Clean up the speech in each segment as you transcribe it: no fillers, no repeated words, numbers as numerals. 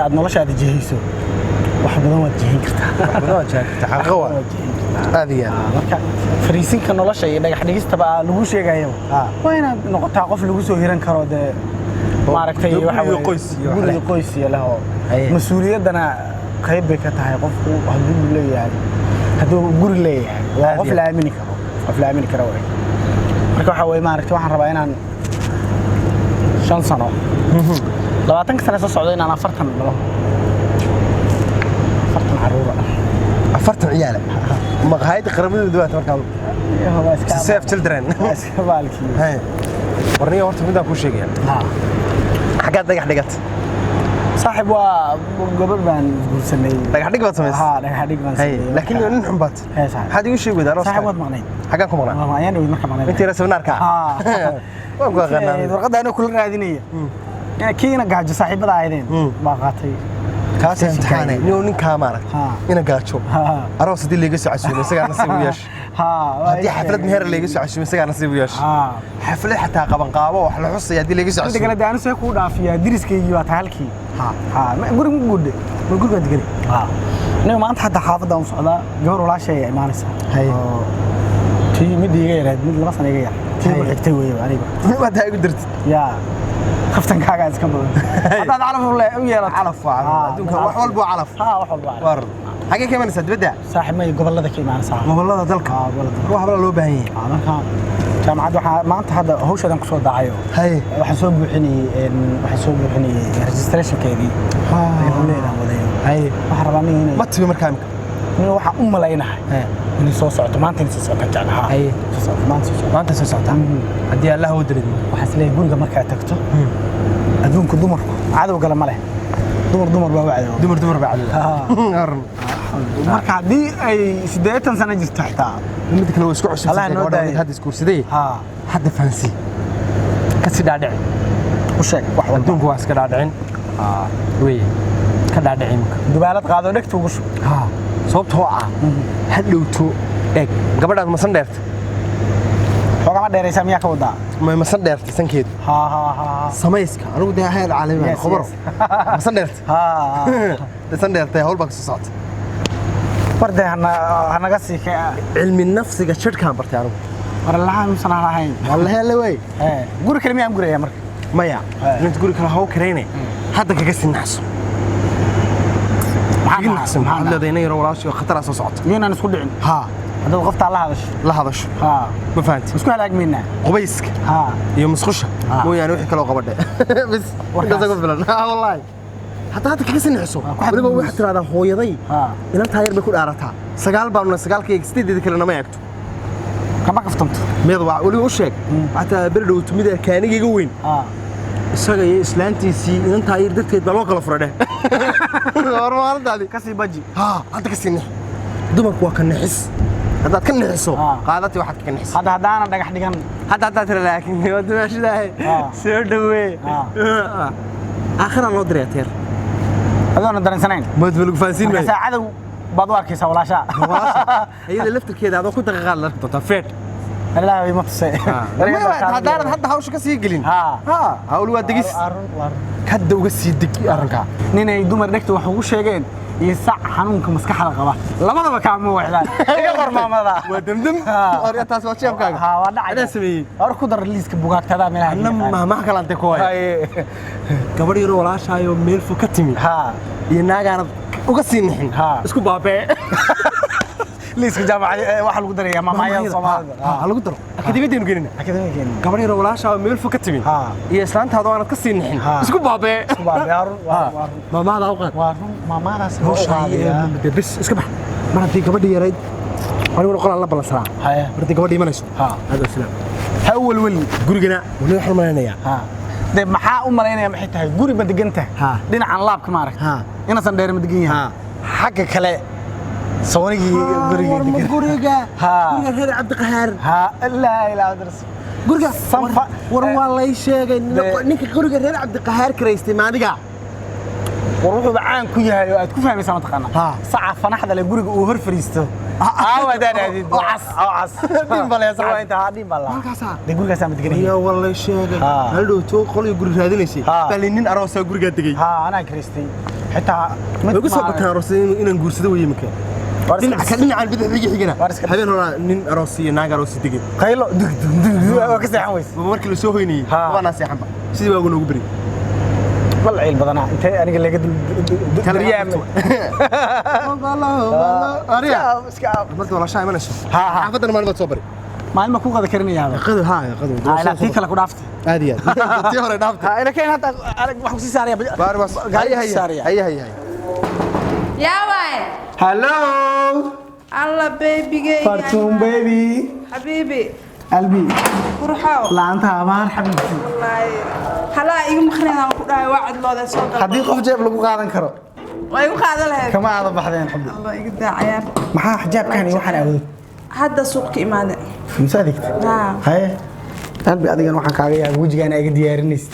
aad noloshaada jihayso, wax badan waad jihayn kartaa. Wax badan waad jihayn kartaa, xaqiiqo waa. Waad jihayn kartaa. Aad iyo aad. Marka fariisinka nolosha iyo dhagax dhigistaba lagu sheegayo waa inaad noqotaa qof lagu soo hiran karo, dee maaragtay, dee waxa guri iyo weeye, qoys iyo wax guri leh. iyo qoys iyo leh oo mas-uuliyaddana qayb bay ka tahay. Qofku hadduu leeyahay, hadduu guri leeyahay, waa Aad qof iyo la aamini karo, qof la aamini karo wey. Marka waxa weye, maaragtay, waxaan rabaa inaan 5 sano, 20-ka sano soo socda, inaan 40 dhalo, 40 caruura. 40 ciyaala maqaayadda Qaramada Midoobay markaa. Waa iska Save children. Waa iska baalkii. Haye. Warniyo, horta midaan kuu sheegaya. Xaggaad dhagax dhigat? Saaxiib, waa gobol baan isguursanay. Dhagax dhig baad samaysay? Haa, dhagax dhig baan Haye. sameeyey. Laakiin nin xun baad. Hee, saaxiib. Maxaad igu sheegi weydaa? Saaxiib, waad maqnayd. Xaggaan ku maqnaa? Waa ayaan dhawid marka maqnayd. Intii yara seminaarka. Waan ku aqaanaa. Warqadda anoo kula raadinaya kiina gaajo saaxiibada ahaydeen baa qaatay. Kaas imtixaane niyow, ninkaa maaragtay ina gaajo. Aroos haddii layga soo casuumay, isagaa nasiib u yeesha. Haddii xaflad meher layga soo casuumay, isagaa nasiib u yeesha. Xaflad xataa qabanqaabo wax la xusaya haddii layga soo Midda kale casuumay. Dee anu see kuu dhaafiyaa? Diriskaygii baa tahay halkii. Guriga ma guudhe? Ma gurigaan deganay? Aniga maanta xataa xaafadda u socdaa, gabar walaashay ayaa imaanaysaa. Oo tii mid iga yarayd, mid 2 sano iga yar, tii ugu xigtay weeye aniga. Waad igu dirtid. Yaa, kaftankaagaa iska badan haddaad calaf u yeelato. Calaf waa calaf. Adduunka wax walba waa calaf. Haa, wax walba waa calaf. War, xagee ka imanaysaa dibadda? Saaxiib, may, gobollada ka imaanaysaa. Gobollada dalka. Haa, gobollada dalka. Wax habla loo baahan yahay. Haa, marka jaamacadda waxaa maanta hadda hawshadan kusoo dacayo. Waxaan soo buuxinayey waxaan soo buuxinayey registrationkeedii howleedaan wadayo. Waxaan rabaa aniga inay Ma timi markaa imika? Nin waxaan u malaynahay inay soo socoto maanta, inay soo socoto jeclaha. Soo socoto maanta, soo socoto. Maanta soo socotaa haddii Allah u dirid. Waxaan isleeyahay guriga markaad tagto, adduunka dumarku cadow gala ma leh, dumar dumar baa u cadow. Dumar dumar baa cadow. Marka haddii ay 80 sano jirto xitaa. Mid kale waa isku cusub. Allah noo gabadha daayo. mid hadda isguursaday. Hadda fahansi ka sii dhaadhici. U sheeg wax walba. Adduunku waa iska dhaadhicin wey, ka dhaadhici imika. Dubaalad qaado, dhegta ugu shub. Ha, sababtoo ah hadhowto eeg, gabadhaad masan dheerta. Xoogama dheeraysaa miyaa ka wadaa? Ma masan dheerta sankeedu? Ha ha ha. Samayska anigu dee hayad caalami khubaro. Masan dheerta. Ha. San dheertay, hawl baa ka soo socota. War dee hanaga sii ka Cilmi nafsiga jidhkaan bartay anigu. War lahaan musan lahayn. Wallahi wey. Ee, guri kale miyaan guraya marka? Maya, inta guri kale haw karayne, hadda kaga sii naxso. Maxaa Kaga naxso. maxaa? Maxaad leedahay? Inan yaro walaashii oo khataraa soo socota. Miyaynaan isku dhicin? Haddaad qoftaa la hadasho. La hadasho. Ma fahanti? Isku halaagmaynaa. Qubayska iyo musqusha mooyaane, wixii kaloo qabadhe bis. Warkaas. Intaasa ku filan. Ha, wallaahi hadda hadda kaga sii naxso. Ku Weliba xadgudubeyso. waxaad tiraahdaa hooyaday inantaa yar bay ku dhaarataa, sagaal baanuna, sagaalkayga sideedeeda kale nama eegto. Kama kaftanto. Miyad waa weliba u sheeg xataa beri dhowto mid kaaniga iga weyn, isaga iyo islaantiisii inantaa yar darteed baa loo kala furay dheh. War maalintaadi. Kasii baji. Ha, hadda ka sii nix. Dumarku waa ka nixis, haddaad ka nixiso qaadati waxaad ka nixis. Hadda haddaanan dhagax dhigan. Hadda haddaad tira laakiin waa dumaashidaahe, soo dhawee, aakhiraan loo diraya teer. Adoona dareensanayn. Maad lagu fahansiin maayo. Markaasaa cadow baad u arkaysaa walaashaa. Iyada laftirkeeda adoo ku daqiiqaad la arki doontaa feedh. Ilaahay ma tusay. Haddaanad hadda hawsha ka sii gelin. Ha. Hawl waa degis. Waa run. Hadda uga sii deg arrinkaa. Ninay dumar dhegta wax ugu sheegeen iyo sac xanuunka maskaxda qaba labadaba kaama weexdaan. Iga qor maamada. Waa demdem. Taas waa jeebkaaga. Ha, waa dhacay. Anaa sameeyey. Hor ku dar liiska bugaagtada meelaha. Anna mahmaha kalante ku haya. Gabadh yaroo walaashaayoo meel fog ka timi iyo naagaanad uga sii nixin isku baabee. Liiska jaamacada waxaa lagu darayaa maamaayada Soomaalida. Ha lagu daro, akademiyadeenu gelina. Akademiyadeenu. Gabadh yaroo walaashaayoo meel fog ka timi iyo islaantaada oo aanad ka sii nixin isku baabee. Isku baabee, waa run, waa run. Maamahada u qaad. Waa run, maamaadaas waa u qaadayaa. Bes iska bax mar haddii gabadhii yarayd, aniguna qolaan la ballansanaa. Mar haddii gabadhi imanayso, aad salaam. Ha u welwelin. Gurigana wali waxaan malaynayaa. De maxaa u malaynaya? Maxay tahay? Guri ma degan tahay? Dhinacan laabka ma aragta? Inasan dheer ma degan yahay? Xagga kale sawanigii guriga degan. Guriga guriga reer Cabdiqahaar. Ha, laa ilaaha illa rasul. Guriga Sanfa. War waa lay sheegay ninka guriga reer Cabdiqahaar karaystay maadiga. War wuxuuba caan ku yahay oo aad ku fahmaysaa mataqaanaa? Saca fanaxda leh guriga uu hor fariisto. Aawa hadaan aadid. Oo cas. Oo cas. Dhiin baa leeyahay saca. Waa inta, haa, dhiin baa lahaa. Halkaasaa? Dee gurigaasaa ma deganaya. Yaa walay sheegay. Hal dhow too qolyo guri raadinaysay. Baa la nin aroosaa gurigaa degay. Haa, anaa kiraystay. Xitaa mid Way ku soo bateen aroos inaan guursado weeye iminka. War iska Dhinaca ka dhinacan bidix xigi xigana. War iska Habeen horaa nin aroos iyo naag aroos degay. Qaylo dug dug dug dug waa ka seexan weyse. Markii la soo hoynayay waa naa seexanba. Sidii baa ugu noogu beri. Bal ciil badanaa intee aniga laga dul daryaamay. Ariya. Iska Marka walaashaa imanayso. Ha. Xaafadan maalin baad soo bari. Maalin ma ku qada karinayaaba. Qado ha, qado. Ha, ilaa tii kale ku dhaaftay. Aad iyo aad. Tii hore dhaaftay. Ha, ila keen hadda arag wax ku sii saaraya. Baar bas. Gaari Haya ku sii saaraya. haya haya. Yaa waay. Hello. Alla babygay. Fartuun baby. Xabiibi. Albi. Qurxow. Laanta abaar xabiibti. Wallaahi. Halaa igu maqnayaan ku dhahay waa cadlooda soo gal. Haddii qof jeeb lagu qaadan karo. Waa igu qaadan lahayd. Kama aadan baxdeen xabbi. Allah iga daa ciyaar. Maxaa xijaabkan iyo waxaan awood? Hadda suuq ka imaade. Musa adigta. Haa. Haye. Albi adigan waxaan kaaga yaabay wejigaan iga diyaarinaysid.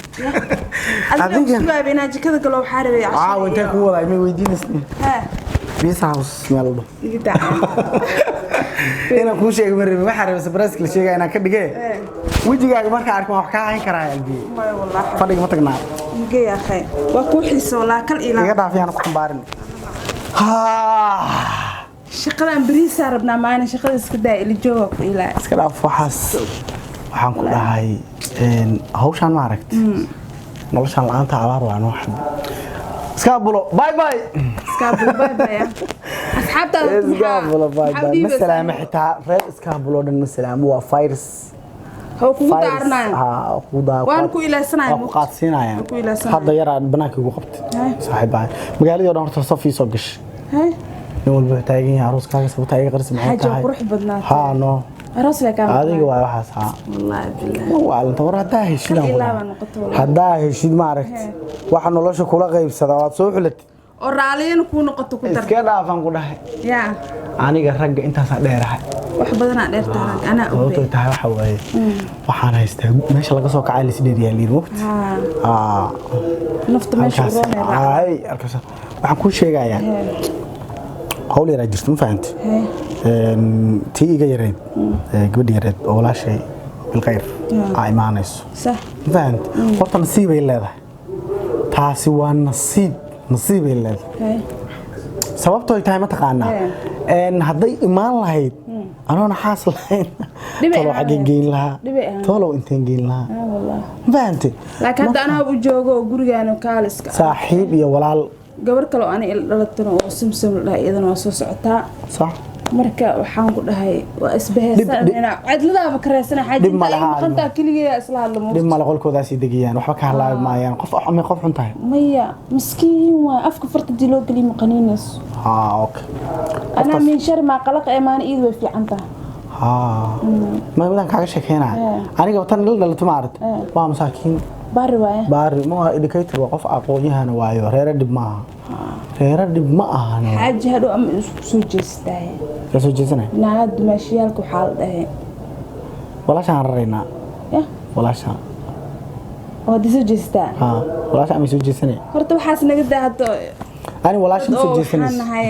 Adiga sugaaba inaa jikada galo waxaa rabay casho. Caawa intee ku wadaa ima weydiinaysid. Haa. Pizza House meel walba. Iga daa. Inaan kuu sheego ma rabin, waxaan rabay surprise la sheegaya inaan ka dhigee. Wejigaaga markaan arko waan wax kaa hayn karaa Albi. Maya wallaahi. Fadhiga ma tagnaa. Iga yaa khay. Waa kuu xiisa wallaahi kal ilaa. Iga dhaaf yaan ku xambaarin. Shaqadan bariisaa rabnaa maana shaqada iska daa ila jooga ku ilaa. Iska dhaaf waxaas. Waxaan ku dhahay hawshaan ma aragti. Noloshaan la'aanta abaar waa noo xabbi. Iska bulo bye bye. Iska bulo bye bye. Asxaabtaada Iska bulo bye bye. Ma salaamo xitaa reer iska bulo dhan ma salaamo waa virus. Hoo kugu daarnaa. Haa, kugu daar. Waan ku ilaasanaya. Waan ku qaadsiinaya. Waan ku ilaasanaya. Hadda yaraan banaanka igu qabtay. Saaxiibahay. Magaaladii oo dhan horta saf ii soo gashay. Nin walba wuxuu taagan yahay arooskaaga sababta iga qarsi maxay Xaajo tahay? qurux badnaatay. Haa, no. Aroos leh kaa. Adiga waay waxaas haa. Wallaahi billaah. Waa alinta war haddaa heshid Kal aan ku ilaa dhahay. baa noqotay wallaahi. Haddaa heshid ma aragti. Waxa nolosha kula qaybsada waad soo xulatid. Oo raaliyana kuu noqoto ku dar. Iska dhaafan ku dhahay. Yaa. Aniga ragga intaasaa dheerahay. Wax badanaa dheertaa rag anaa Sababtoo ogey. tahay waxa waaye. Waxaan haystaa meesha laga soo kacay la is dheeriyaa liir mugti. Haa. Haa. Nafta meesha Halkaas. u roonay raac. Ay, halkaas. Waxaan kuu sheegayaa. Hawl yaraa jirto ma fahantay? Tii iga yareyd, gabadha yareyd oo walaashay Bilkhayr aa imaanayso. Sax. Ma fahantay? Horta nasiibay leedahay. Taasi waa nasiib, nasiibay leedahay. Sababtoo ay tahay ma taqaanaa? Hadday imaan lahayd anoona xaas lahayn. Dhibay Tolow ahaan xaggeen lahayd. geyn lahaa. Dhibay ahaan. Tolow inteen geyn lahaa. Haa wallaahi. Ma fahantay? Laakiin hadda anaa u joogo oo gurigaana kaaliska. Saaxiib iyo walaal. Gabar kale oo ani ila dhalatana oo simsim la dhahay iyadana waa soo socotaa. Sax. Marka waxaan ku dhahay waa isbahaysanayna cidladaaba ka raysana xaaji Dhib ma inta laha igu maqantaa keligeeya isla hadla Dhib male qolkoodaas ay degayaan waxba ka halaabi maayaan qof ama qof xun tahay. Maya miskiin waa afka farta dii loo geliyo ma qaniinayso. Haa, okay. Anaa min shar maa qalaq ee maana iid way fiican tahay. Haa. Ma midaan kaaga sheekeynaya. Aniga tan ila dhalato ma aragti. Waa masaakiin. Baari waaye. Baari ma waa educator waa qof aqoon-yahana waayo reero dhib ma aha. Reero dhib ma ahan. Xaaji hadhow ama isku soo jeestaaye. Ka soo jeesanay. Naagaha dumaashiyaalka waxaa la dhahay. Walaashaan raraynaa. Yah. Walaashaan. Oo haddii soo jeestaa. Haa, walaashaan ama soo jeesanay. Horta waxaas naga daa hadda. Ani walaashaan soo Dad oo jeesanayso. waxaan nahay.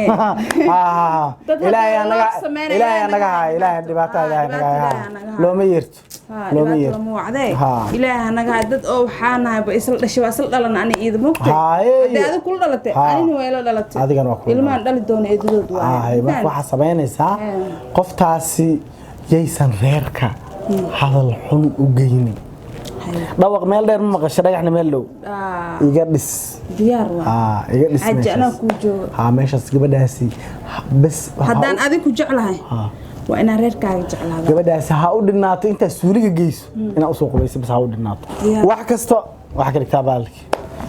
Haa. Dad hadda Ilaahay loo anaga sameynaya, Ilaahay anaga naga haa, Ilaahay dhibaatada Haa, Ilaahay naga dhibaatada haa. Ilaahay naga haa. Looma yeerto. Haa, Looma dhibaato yeerto. lama wacdee. Haa. Ilaahay naga haa, dad oo waxaa nahay ba isla dhashay waa isla dhalan ani iida moogtay. Haa, ee. Haddii adiga kula dhalatay, Haa. anina waa ila dhalatay. Adigana waa kula Ilmahan dhali doona eedadood waaye. Haa, marka waxaa samaynaysaa Haa. qoftaasi yaysan reerka hadal xun u geynin. Dhawaq meel dheer ma maqasho dhagaxna meel dhow. Iga dhis. Diyaar waa. Haa, iga dhis Xaaji meeshaas. anaa kuu joogo. Haa, meeshaas gabadhaasi bas Haddaan adiga ku jeclahay, Haa. waa inaan reerkaaga jeclaado. Gabadhaasi ha u dhinaato intaa suuliga geyso inaa usoo qubayso bas ha u dhinaato. Diyaar. Wax kasta waxa ka dhigtaa baalki.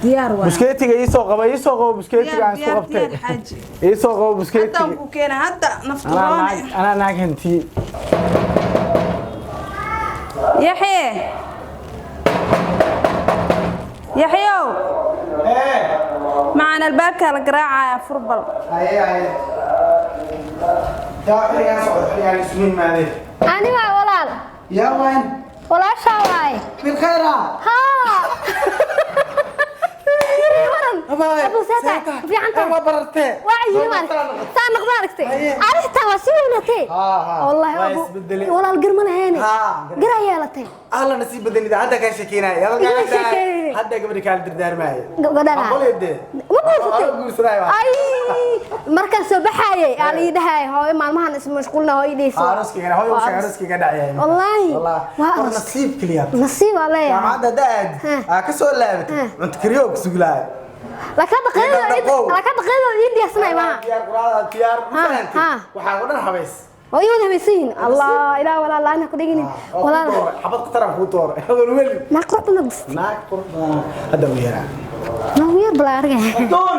Diyaar waa. Buskeetiga ii soo qaba, ii soo qabo buskeetiga aan isku Diyaar, qabtay. diyaar, xaaji. Ii soo qabo buskeetiga. Haddaan ku keenaa, hadda naftu Anaa roone. naag, anaa naag hantiye. Yaxye. Yaxyow. Macaan albaabka la garaacaya furbal. Haye haye. Taa xilligaan socdo xilligaan isugu yimaadeen. Ani waa walaal. Yaa wayn. Walaashaa waaye. Bilkhayra. Haa. Waran. Abu seeta fiican tahay. Waa barartee. Waa yiri maar saa noqda aragtay arrinta waa si weynatay. Wallahi Waa abu isbedelay. Walaal gar ma lahayn. Gar ayaa yeelatay. Alla nasiib badanida hadda kaa sheekeynaya. Iga sheekeynaya. Hadda gabadha kaala dardaarmaya. Gabadha. Aqoleede. Ma guursatay? Waa guursanaya. Ay, markaan soo baxaayay aa la ii dhahaayay hooyo maalmahan ismashquulna hooyo dhayso. Arooskayga hooyo uu sheegay arooskayga dhacayay. Wallaahi. Wallaahi. Waa War aroos. nasiib kaliya. Nasiib aa leeyahay. Jaamacadda hadda aad aa ka soo laabatay cunto kariyo ku suglaay. Laakiin hadda Dhaqow. qeydada ii diyaarsanay maaha. Diyaar quraada diyaar ma Ha, fahantay. ha. Waxaa oo dhan habays. Oo ii wada habaysan yihiin. Allah ilaah walaal la'aan ha ku dhiginin. Walaal. Walaal. Xabad qataran kuu tooray. Wal weli. Naag qurux badan gustay. Naag qurux badan. Hadda u yaraa. Naag yar balaa argay. Doon.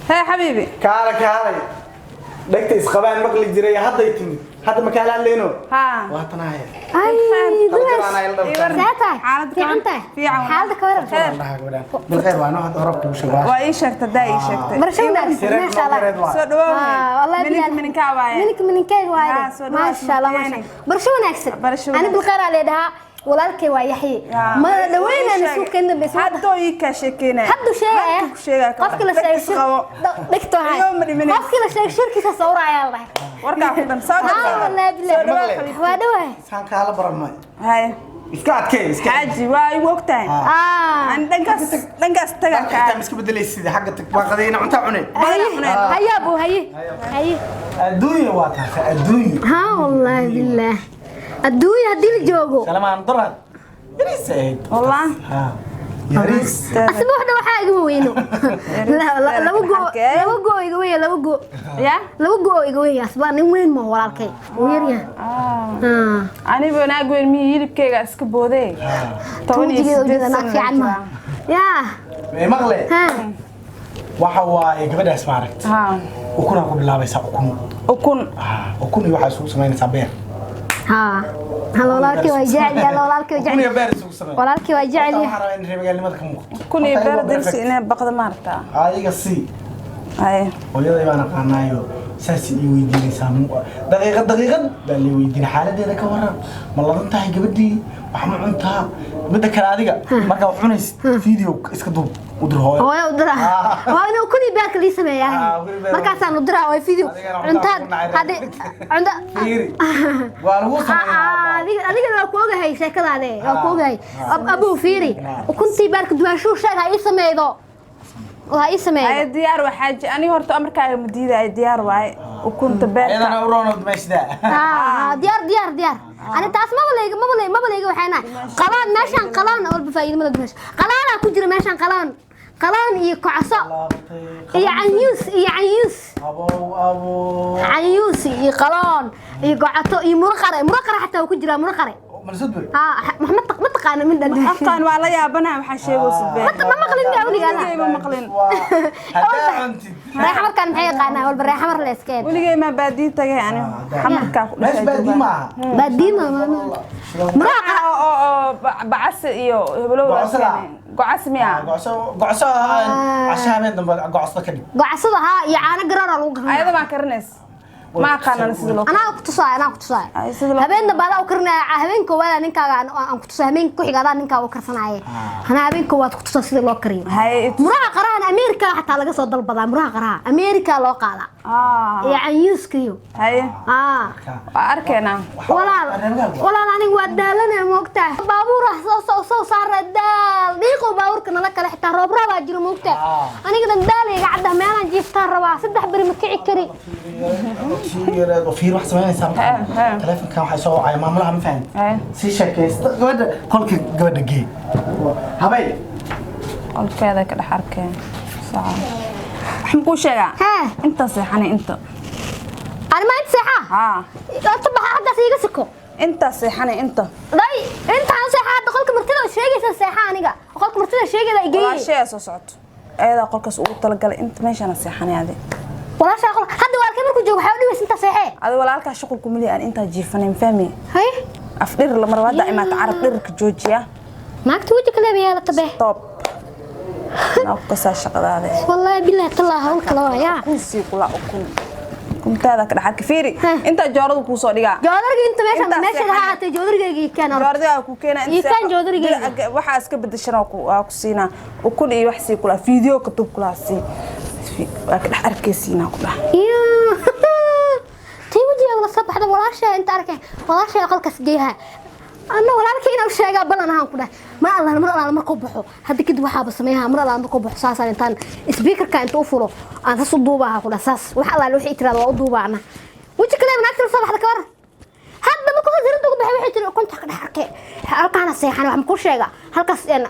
Hee xabiibi. Kaala kaalay. Dhegta isqabaan maqli jiray hadday timid. Hadda ma kaala hadlayno? Haa. Waa tanahay. Ay, dumash. See tahay? Xaaladda Fiican tahay? Fiican. Xaaladda ka waran. Kheer. Bilkhayr waa noo hadda horabka ugu sheego. Waa ii sheegtay, daa ii sheegtay. Barasho wanaagsan, maasha Allah. Soo dhawow. Wallahi Mininka bilaal. mininkaa waaye. Mininka mininkeyga waaye. Haa, soo dhawaad, Maasha Allah, maasha martiyaani. Allah. Barasho wanaagsan. Barasho Ani wanaagsan. bilkhayr aa leedahaa. Walaalkay waa Yaxye. Ma dhaweynaan isku keen dambaysa. Hadduu ii kaa sheekeynaya. Hadduu sheegaya. Hadduu ku sheegaya. Qofka la sheegay Dhegtiis qabo. Dhegto hay. Iyo ma dhimanayso. Qofkii la sheegay shirkiisa sawraaya la dhahay. Warkaa ku dhan. Soo Haa, dhawaad. wallahi Soo bilaal. dhawaad xabiibi. Waa dhawahay. Saan kaala baran maayo. Haye. Iska adkee, iska adkee. Xaaji waa igu ogtahay. Ah. Aan dhankaas dhankaas tagaa Halka kaa. xitaa ma iska bedelaysid xagga tag waa qadayna cunta cunay. Badanaa cuneen. Haye abu haye. Haye. Adduunyo waa taas adduunyo. Haa wallahi billaah. Adduunya haddii la joogo. Salamaan darad. Yariis ahayd. Wallah. Haa. Yariis. Asiba wax dhan waxaa igama weyno. Laba go laba go iga weyn laba go. Ya? Laba go iga weyn asba nin weyn ma walaalkay. Wuu yar yahay. Ah. Aniba naag weyn miyii hilibkayga iska boodee. Tuujigeeda 18 ujeeda naag sano fiican ma. Yaa. Ee maqle. Ha. Waxa waaye gabadhaas ma aragtay. Haa. Ukun ku bilaabaysaa ukun. Ukun. Haa, ukun iyo waxaa isugu samaynaysaa beer. Ha. Hal walaalkay waa jecel yahay walaalkay waa Ukun jecel. iyo beer isugu samay. Walaalkay waa jecel Horta yahay. waxaa rabaa in reer magaalnimada ka muuqato. Ukun iyo Horta beer ayago dilsi perfect. inay baqda maartaa. Adiga sii. Haye. Hooyaday baan aqaanaayo saas ii weydiinaysaa daqiiqad daqiiqad baa la weydiinay xaaladeeda ka waran ma ladan tahay gabadhii wax ma cuntaa midda kale adiga markaa wax cunaysid video iska duub u dir hooyo. Hooyo u diraa. Waa inuu ukun iyo beerka lii sameeyaa. Ah, ukun iyo beer. Markaasaan u diraa oo video Adigana cuntaa cuntaad kugu nacay. hadii cunta Fiiri. Waa lagu sameeyaa. Adiga waa ku ogahay sheekadaade waa ku ogahay. Abu fiiri ukuntii beerka duwaashuu sheeg ha ii sameeydo oo ha ii Haye sameeydo. diyaar waa xaaji. Aniga horta amarkaaga ma diidaayo diyaar waaye. Ukunta beerka. Iyadana u roonood meeshdaa. Ah, diyaar diyaar diyaar. Ani taas maba leega maba leega maba leega waxayna qalaan meeshaan qalaan walba faa'iido ma meesha qalaanaa ku jira meeshaan qalaan qalaan iyo kocso iyo canyuus iyo canyuus Abow abow. canyuus iyo qalaan iyo gocato iyo muraqare muraqare xataa wuu ku jiraa muraqare. Malsud bari. Ha ma taqaana min dhan. Afkaan waa la yaabanaa waxaa sheegaysa beer. Ma maqlin baa weligaa la. Weligay ma maqlin. Haddaa cuntid. Reexa markaan maxay yaqaanaa walba reexa mar la iska eed. Weligay ma baadiye tagay ani. Xamarkaa ku Meesh dhashay. baadii maaha. Baadiye ma muraqa Oo bacas iyo heblow. Gocosada. Gocas miya? Gocso gocso casha habeen dambe gocso ka dhig. Gocsada ha iyo caano garoor lagu garanaa. Ayada baan karinays. Ma aqaanan sida loo Anaa ku tusaaya anaa ku tusaaya. Ay, sida loo- Habeen dambe adaa u karinaya habeen koowaad ninkaaga aan ku tusaaya habeen ku xiga adaa ninkaaga u karsanaaye. Anaa habeen koowaad ku tusaa sida loo kariyo. Haye. Muraha qarahan Ameerika xataa laga soo dalbadaa muraha qaraha Ameerika loo qaadaa. Ah. Iyo canyuuska iyo. Haye. Ah. Waa arkaynaa. Walaal walaal aniga waa daalanaya moogtahay baabuur ah soo soo soo saara daal dhiiqo baabuurka nala kale xitaa roob roobaa jiro moogtahay aniga dhan daalayga cadda meelaan jiiftaan rabaa 3 beri ma kici kari. Fiir wax samaynaysaa taleefankan waxay soo wacaya maamulaha ma fahanti. Haye. Sii sheekaysta gabadha qolka gabadha gee. Habay. Qolkeeda ka dhex arkeen. Saca. Waxaan kuu sheegaa. Hee. Inta seexanay inta. Ani ma inta seexaa? Haa. Horta baxa haddaas iiga siko. Inta seexanay inta. Day intaan seexaa hadda qolka martida oo sheegaysa seexaa aniga qolka martida sheegayda i geeyey. Walaashay soo socoto. Ayadaa qolkaas ugu talagalay inta meeshaan seexanay adi. Walaashaa qol hadda walaalkay markuu joogo waxaa u dhibaysa inta seexee. Adi walaalkaa shuqul ku mali aan intaa jiifanay fahmi. Haye. Af dhir la mar wada imaata carab dhirka joojiya. Naagta weji kale bay yeelata be. Stop. Naag ka saa shaqadaada. Wallahi billahi talaa hawl kale waa yaa. Kun sii kula ukun. Ukuntaada ka dhaxalka fiiri. Heh. Intaa jooradu kuu soo dhigaa. Joodarga inta meesha Intaas meesha seexan. ha ahaatee, joodargayga ii keen orod. Jooradiga ku keena. Ii keen joodarigayga. Waxaa iska bedeshan ku waa ku siinaa ukun iyo wax sii kula fiideo ka tub kula sii waa ka dhex arkaysiinaa ku dhax. Iyo tii wejigaaga la soo baxda walaashay inta arkay, walaashay aqalkaas geeyaha anna walaalkay inaan u sheegaa ballan ahaan ku dhahay, mar allaala mar allaala markuu baxo hadda kadib waxaaba sameeyaha, mar allaala markuu baxo saasaan intaan speakerka inta u furo aan saas u duubaaha ku dhahay, saas wax allaala wixii tiraada waa u duubaana. Weji kale naagta la soo baxda ka waran hadda markuu saas rinta ugu baxay, waxay tiri ukunta ka dhex arkay halkaana seexan. Wax ma ku sheega halkaas een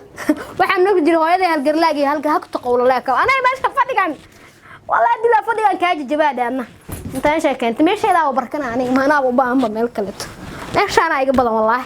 waxaan noogi jiray hooyaday halgarlaag iyo halka hakta qowlaleeka anay meesha fadhigan, والله bilaa fadhigan kaa jajabaadhe anna intaan sheekeynta meesheedaa barkana aniga maanaaba u baahanba meel kaleeto meeshaana iga badan wallaahi.